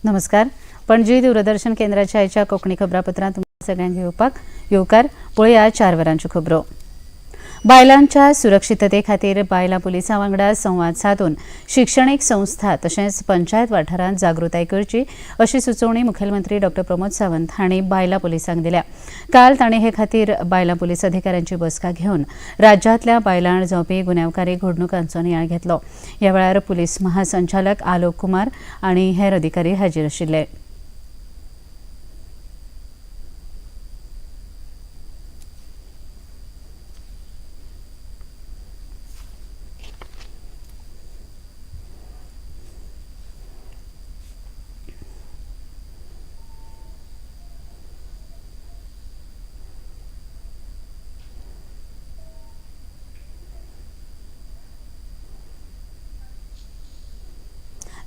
नमस्कार. पणजी दूरदर्शन केंद्राच्या आयच्या कोंकणी खबरापत्रांत तुमकां सगळ्यांक घेवपाक येवकार. पळया 4 वरांच्यो खबरो. बायलांच्या सुरक्षितते खातीर बायलां पुलिसां वांगडा संवाद सादून शिक्षणीक संस्था तशेंच पंचायत वाठारांत जागृताय करची अशी सुचोवणी मुखेलमंत्री डॉ प्रमोद सावंत हांणी बायलां पुलिसांक दिल्या. काल तांणी हे खातीर बायलां पुलीस अधिकाऱ्यांची बसका घेवन राज्यांतल्या बायलां आड जावपी गुन्यांवकारी घडणुकांचो नियाळ घेतलो. ह्या वेळार पुलीस महासंचालक आलोक कुमार आनी हेर अधिकारी हाजीर आशिल्ले.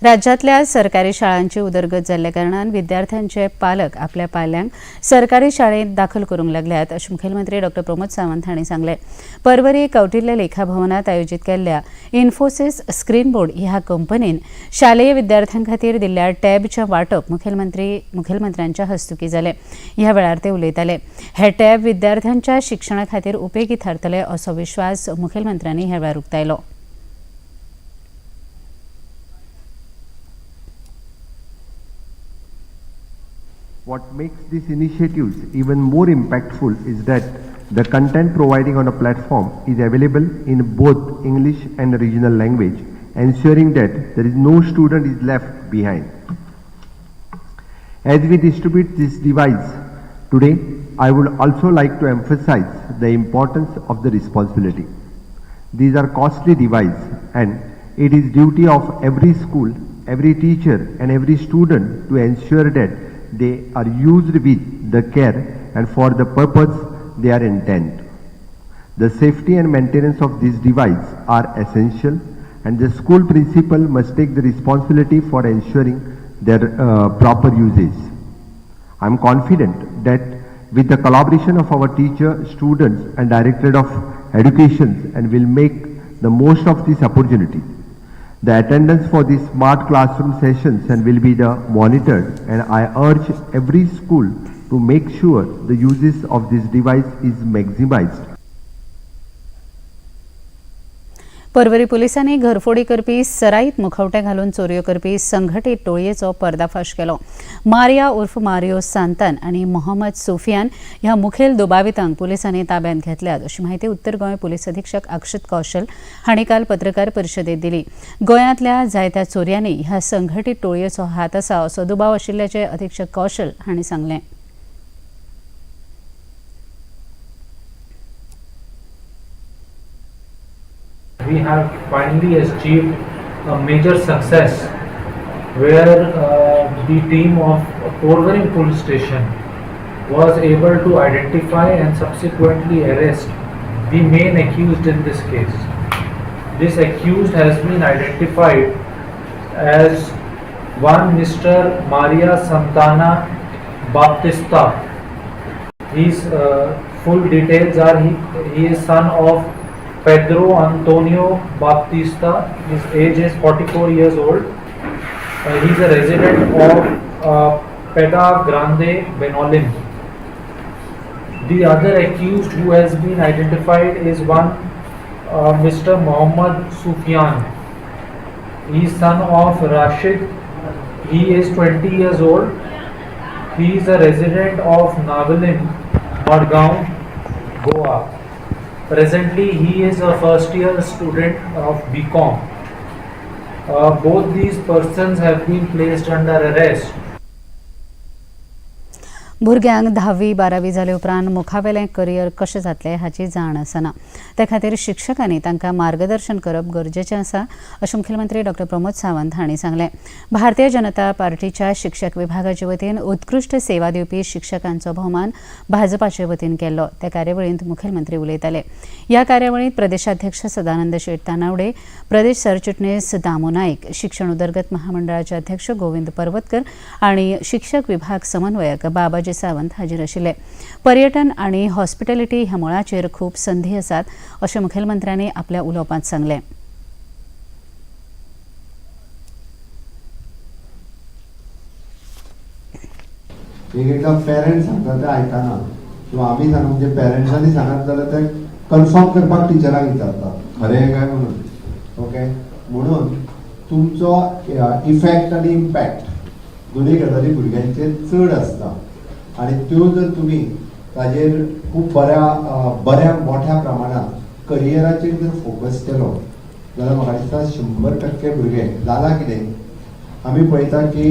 राज्यांतल्या सरकारी शाळांची उदरगत जाल्ल्या कारणान विद्यार्थ्यांचे पालक आपल्या पाल्यांक सरकारी शाळेंत दाखल करूंक लागल्यात अशें मुखेलमंत्री डॉ प्रमोद सावंत हांणी सांगलें. परवरी कौटिल्य लेखा भवनांत आयोजीत केल्ल्या इन्फोसिस स्क्रीन बोर्ड ह्या कंपनीन शालेय विद्यार्थ्यां खातीर दिल्ल्या टॅबचें वांटप मुखेलमंत्र्यांच्या हस्तुकीं जालें. ह्या वेळार ते उलयताले. हे टॅब विद्यार्थ्यांच्या शिक्षणा खातीर उपेगी थारतले असो विश्वास मुखेलमंत्र्यांनी ह्या वेळार उक्तायलो. What makes these initiatives even more impactful is that the content providing on a platform is available in both English and regional language, ensuring that there is no student is left behind. As we distribute this device today, I would also like to emphasize the importance of the responsibility. These are costly devices and it is duty of every school, every teacher and every student to ensure that they are used with the care and for the purpose they are intended. The safety and maintenance of these devices are essential and the school principal must take the responsibility for ensuring their proper usage. I am confident that with the collaboration of our teacher, students and Directorate of Education and will make the most of this opportunity. The attendance for these smart classroom sessions and will be the monitored, and I urge every school to make sure the uses of this device is maximized. Porvorim पुलिसांनी घरफोडी करपी सराईत मुखवटे घालून चोरयो करपी संघटीत टोळयेचो पर्दाफाश केलो. Maria उर्फ मारियो सांतान आनी मोहम्मद सुफियान ह्या मुखेल दुबावितांक पुलिसांनी ताब्यांत घेतल्यात अशी माहिती उत्तर गोंय पुलीस अधीक्षक अक्षत कौशल हांणी काल पत्रकार परिशदेत दिली. गोंयांतल्या जायत्या चोरयांनी ह्या संघटीत टोळयेचो हात आसा असो दुबाव आशिल्ल्याचें अधीक्षक कौशल हांणी सांगलें. We have finally achieved a major success where the team of Porvorim police station was able to identify and subsequently arrest the main accused in this case. This accused has been identified as one Mr. Maria Santana Baptista. His full details are he is son of Pedro Antonio Baptista. His age is 44 years old. He is a resident of Peda Grande, Benaulim. The other accused who has been identified is one Mr. Mohammad Sufyan. He is son of Rashid. He is 20 years old. He is a resident of Navelim, Madgaon, Goa. Presently, he is a first year student of BCom. Both these persons have been placed under arrest. भुरग्यांक 10वी 12वी जाले उपरांत मुखावेलें career कशें जातलें हाची जाण आसना. ते खातीर शिक्षकांनी तांकां मार्गदर्शन करप गरजेचें आसा अशें मुखेलमंत्री डॉ प्रमोद सावंत हांणी सांगलें. भारतीय जनता पार्टीच्या शिक्षक विभागाचे वतीन उत्कृश्ट सेवा दिवपी शिक्षकांचो भोवमान भाजपाचे वतीन केल्लो. त्या कार्यावळींत मुखेलमंत्री उलयताले. ह्या कार्यावळींत प्रदेशाध्यक्ष सदानंद शेट तानावडे, प्रदेश सरचिटणीस दामू नायक, शिक्षण उदरगत महामंडळाचे अध्यक्ष गोविंद पर्वतकर आनी शिक्षक विभाग समन्वयक बाबाजी सावंत हाजीर आशिल्ले. पर्यटन आनी हॉस्पिटॅलिटी ह्या मळाचेर खूब संदी आसात अशें मुखेलमंत्र्यांनी आपल्या उलोवपांत सांगलें. एक एकदां पेरंट्स सांगता ते आयकना किंवा आमी सांगता, म्हणजे पेरंट्सांनी सांगत जाल्यार ते कन्फर्म करपाक टिचरांक विचारता खरें काय म्हणून. ओके, म्हणून तुमचो इफेक्ट आनी इम्पॅक्ट दोनूय गजाली भुरग्यांचेर चड आसता आनी त्यो जर तुमी ताजेर खूब बऱ्या बऱ्या मोठ्या प्रमाणात करियराचेर जर फोकस केलो जाल्यार म्हाका दिसता 100% भुरगे जालां कितें आमी पळयता की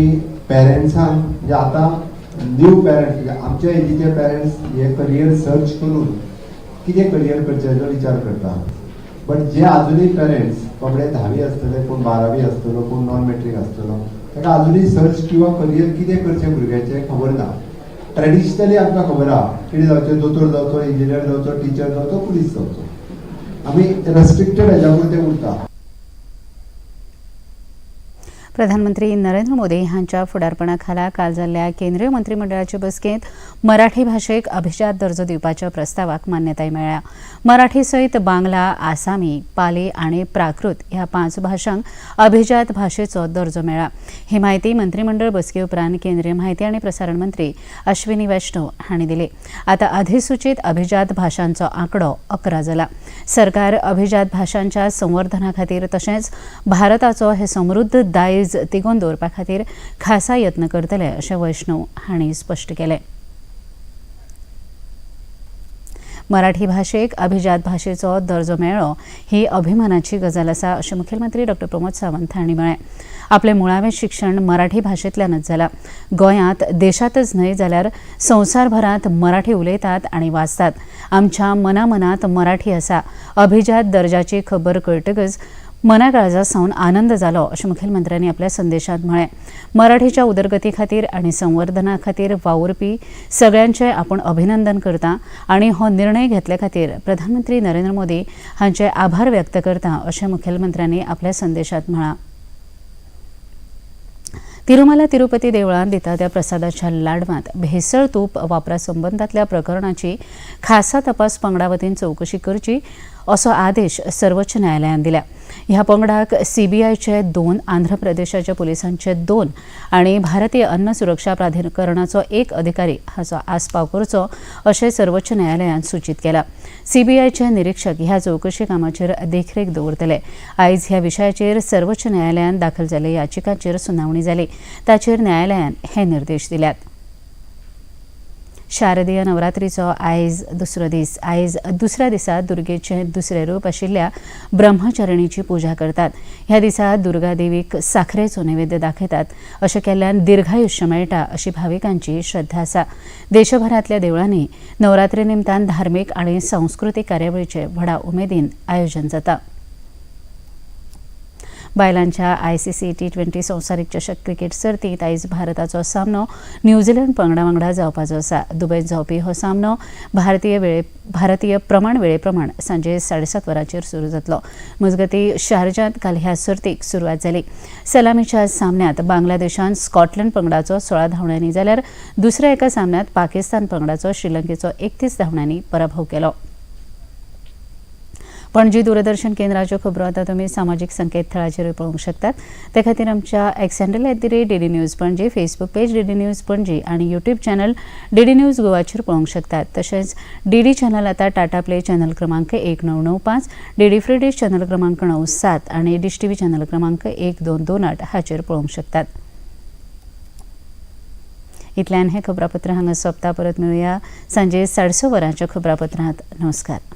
पेरंट्सांक, म्हणजे आतां न्यू पेरंट्स, आमच्या एजीचे पेरंट्स हे करियर सर्च करून कितें करियर करचें हाचो विचार करता. बट जे आजुनूय पेरंट्स बाबडे धावी आसतले, कोण बारावी आसतलो, कोण नॉन मॅट्रीक आसतलो, ताका आजुनूय सर्च किंवा करियर कितें करचें भुरग्याचें खबर ना. ट्रेडिशनली आमकां खबर आहा कितें जावचें, दोतोर जावचो, इंजिनियर जावचो, टिचर जावचो, पुलीस जावचो, आमी रेस्ट्रिक्टेड हेज्या पुरते उरता. प्रधानमंत्री नरेंद्र मोदी हांच्या फुडारपणा खाला काल जाल्ल्या केंद्रीय मंत्रिमंडळाचे बसकेंत मराठी भाशेक अभिजात दर्जो दिवपाच्या प्रस्तावाक मान्यताय मेळ्ळ्या. मराठी सयत बांगला, आसामी, पाली आनी प्राकृत ह्या 5 भाशांक अभिजात भाशेचो दर्जो मेळ्ळा. ही म्हायती मंत्रिमंडळ बसके उपरांत केंद्रीय म्हायती आनी प्रसारण मंत्री अश्विनी वैष्णव हांणी दिली. आतां अधिसूचित अभिजात भाशांचो आंकडो 11 जाला. सरकार अभिजात भाशांच्या संवर्धना खातीर तशेंच भारताचो हे समृद्ध दायज तिगोवन दवरपा खातीर खासा यत्न करतले अशें वैष्णव हांणी स्पश्ट केलें. मराठी भाशेक अभिजात भाशेचो दर्जो मेळ्ळो ही अभिमानाची गजाल आसा अशें मुखेलमंत्री डॉ प्रमोद सावंत हांणी म्हळें. आपलें मुळावें शिक्षण मराठी भाशेंतल्यानच जालां. गोंयांत, देशांतच न्हय जाल्यार संवसारभरांत मराठी उलयतात आनी वाचतात. आमच्या मनामनांत मराठी आसा. अभिजात दर्जाची खबर कळटकच मनाकाळजा सावन आनंद जालो अशें मुखेलमंत्र्यांनी आपल्या संदेशांत म्हळें. मराठीच्या उदरगती खातीर आनी संवर्धना खातीर वावुरपी सगळ्यांचें आपूण अभिनंदन करता आनी हो निर्णय घेतले खातीर प्रधानमंत्री नरेंद्र मोदी हांचे आभार व्यक्त करता अशें मुखेलमंत्र्यांनी आपल्या संदेशांत म्हळां. तिरुमाला तिरुपती देवळांत दिता त्या प्रसादाच्या लाडवांत भेसळ तूप वापरा संबंदांतल्या प्रकरणाची खासा तपास पंगडा वतीन चवकशी करची असो आदेश सर्वोच्च न्यायालयान दिल्या. ह्या पंगडाक सीबीआयचे 2, आंध्र प्रदेशाच्या पुलिसांचे 2 आनी भारतीय अन्न सुरक्षा प्राधिकरणाचो 1 अधिकारी हाचो आस्पाव करचो अशें सर्वोच्च न्यायालयान सूचीत केलां. सीबीआयचे निरीक्षक ह्या चवकशी कामाचेर देखरेख दवरतले. आयज ह्या विशयाचेर सर्वोच्च न्यायालयान दाखल जाल्ल्या याचिकांचेर सुनावणी जाली. ताचेर न्यायालयान हे निर्देश दिल्यात. शारदीय नवरात्रीचो आयज दुसरो दीस. आयज दुसऱ्या दिसा दुर्गेचें दुसरें रूप आशिल्ल्या ब्रह्मचारिणीची पुजा करतात. ह्या दिसा दुर्गा देवीक साखरेचो नैवेद्य दाखयतात. अशें केल्ल्यान दीर्घायुष्य मेळटा अशी भाविकांची श्रद्धा आसा. देशभरांतल्या देवळांनी नवरात्री निमतान धार्मीक आनी सांस्कृतीक कार्यावळीचें व्हडा उमेदीन आयोजन जाता. बायलांच्या ICC T20 संवसारीक चषक क्रिकेट सर्तींत आयज भारताचो सामनो न्यूझीलंड पंगडा वांगडा जावपाचो आसा. दुबयत जावपी हो सामनो भारतीय प्रमाण वेळेप्रमाण सांजे 7:30 वरांचेर सुरू जातलो. मजगतीं, शारजांत काल ह्या सर्तीक सुरवात जाली. सलामीच्या सामन्यांत बांगलादेशान स्कॉटलंड पंगडाचो 16 धांवड्यांनी जाल्यार दुसऱ्या एका सामन्यांत पाकिस्तान पंगडाचो श्रीलंकेचो 31 धांवड्यांनी पराभव केलो. पणजी दूरदर्शन केंद्राच्यो खबरो आतां तुमी सामाजीक संकेतथळाचेरूय पळोवंक शकतात. ते खातीर आमच्या X handle @DDNews Panaji, Facebook page DD News Panaji आनी यूट्यूब चॅनल डीडी न्यूज गोवाचेर पळोवंक शकतात. तशेंच डीडी चॅनल आतां टाटा प्ले चॅनल क्रमांक 1995, डीडी फ्री डिश चॅनल क्रमांक 97 आनी डिश टीव्ही चॅनल क्रमांक 1228 हाचेर पळोवंक शकतात. इतल्यान हें खबरापत्र हांगा सोंपता. परत मेळुया सांजे 6:30 वरांच्या खबरापत्रांत. नमस्कार.